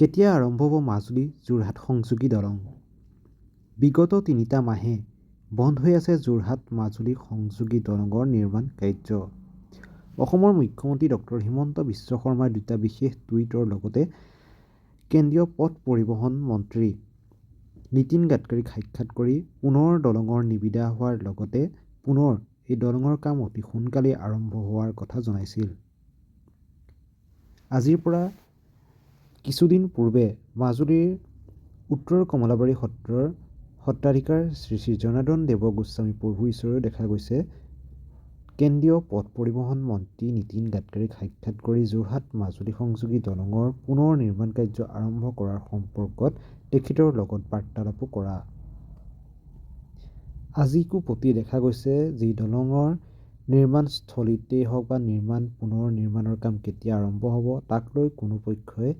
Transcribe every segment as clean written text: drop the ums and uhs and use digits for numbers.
কেতিয়া আৰম্ভ হ'ব মাজুলী যোৰহাট সংযোগী দলং? বিগত 3টা মাহে বন্ধ হৈ আছে যোৰহাট মাজুলী সংযোগী দলঙৰ নিৰ্মাণ কাৰ্য। অসমৰ মুখ্যমন্ত্ৰী ডক্টৰ হিমন্ত বিশ্ব শৰ্মাৰ দুটা বিশেষ টুইটৰ লগতে কেন্দ্ৰীয় পথ পৰিবহণ মন্ত্ৰী নীতিন গাডকাৰীক সাক্ষাৎ কৰি পুনৰ দলঙৰ নিবিদা হোৱাৰ লগতে পুনৰ এই দলঙৰ কাম অতি সোনকালেই আৰম্ভ হোৱাৰ কথা জনাইছিল। আজিৰ পৰা কিছুদিন পূৰ্বে মাজুলীৰ উত্তৰ কমলাবাৰী সত্ৰৰ সত্ৰাধিকাৰ শ্ৰী শ্ৰী জনাৰ্দন দেৱ গোস্বামী প্ৰভু ঈশ্বৰেও দেখা গৈছে কেন্দ্ৰীয় পথ পৰিবহণ মন্ত্ৰী নীতিন গাডকাৰীক সাক্ষাৎ কৰি যোৰহাট মাজুলী সংযোগী দলঙৰ পুনৰ নিৰ্মাণ কাৰ্য আৰম্ভ কৰাৰ সম্পৰ্কত তেখেতৰ লগত বাৰ্তালাপো কৰা। আজিকোপতি দেখা গৈছে যি দলঙৰ নিৰ্মাণস্থলীতেই হওক বা পুনৰ নিৰ্মাণৰ কাম কেতিয়া আৰম্ভ হ'ব তাক লৈ কোনো পক্ষই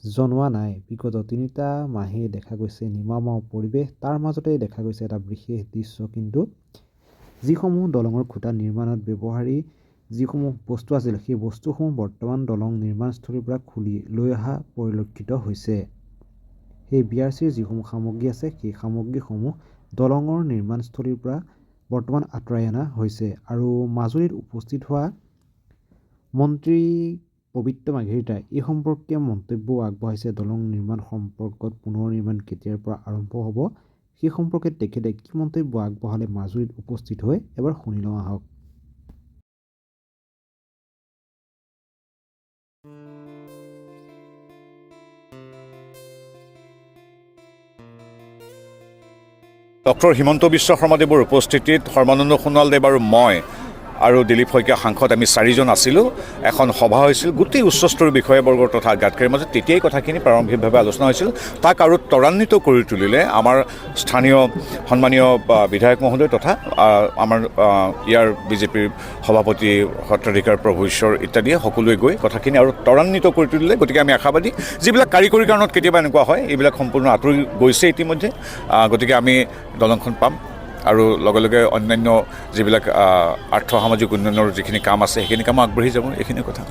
জনোৱা নাই। বিগত 3টা মাহে দেখা গৈছে নিমাওমাও পৰিৱেশ, তাৰ মাজতে দেখা গৈছে এটা বিশেষ দৃশ্য। কিন্তু যিসমূহ দলঙৰ খুঁটা নিৰ্মাণত ব্যৱহাৰী যিসমূহ বস্তু আছিল, সেই বস্তুসমূহ বৰ্তমান দলং নিৰ্মাণস্থলীৰ পৰা খুলি লৈ অহা পৰিলক্ষিত হৈছে। সেই বি আৰ চিৰ যিসমূহ সামগ্ৰী আছে, সেই সামগ্ৰীসমূহ দলঙৰ নিৰ্মাণস্থলীৰ পৰা বৰ্তমান আঁতৰাই অনা হৈছে। আৰু মাজুলীত উপস্থিত হোৱা মন্ত্ৰী পবিত্ৰ মাৰ্ঘেৰিটাই এই সম্পৰ্কে মন্তব্যও আগবঢ়াইছে। দলং নিৰ্মাণ সম্পৰ্কত পুনৰ নিৰ্মাণ কেতিয়াৰ পৰা আৰম্ভ হ'ব সেই সম্পৰ্কে তেখেতে কি মন্তব্য আগবঢ়ালে মাজুলীত উপস্থিত হৈ এবাৰ শুনি লওঁ আহক। ডক্টৰ হিমন্ত বিশ্ব শৰ্মাদেৱৰ উপস্থিতিত সৰ্বানন্দ সোণোৱালদেৱ আৰু মই আৰু দিলীপ শইকীয়া সাংসদ আমি চাৰিজন আছিলোঁ। এখন সভা হৈছিল গোটেই উচ্চস্তৰীয় বিষয়াবৰ্গৰ তথা গাডকাৰীৰ মাজত। তেতিয়াই কথাখিনি প্ৰাৰম্ভিকভাৱে আলোচনা হৈছিল। তাক আৰু ত্বৰান্বিত কৰি তুলিলে আমাৰ স্থানীয় সন্মানীয় বিধায়ক মহোদয় তথা আমাৰ ইয়াৰ বিজেপিৰ সভাপতি সত্ৰাধিকাৰ প্ৰভু ঈশ্বৰ ইত্যাদিয়ে সকলোৱে গৈ কথাখিনি আৰু ত্বৰান্বিত কৰি তুলিলে। গতিকে আমি আশাবাদী, যিবিলাক কাৰিকৰী কাৰণত কেতিয়াবা এনেকুৱা হয়, এইবিলাক সম্পূৰ্ণ আঁতৰি গৈছে ইতিমধ্যে। গতিকে আমি দলংখন পাম আৰু লগে লগে অন্যান্য যিবিলাক আৰ্থ সামাজিক উন্নয়নৰ যিখিনি কাম আছে, সেইখিনি কামো আগবাঢ়ি যাব। এইখিনি কথা।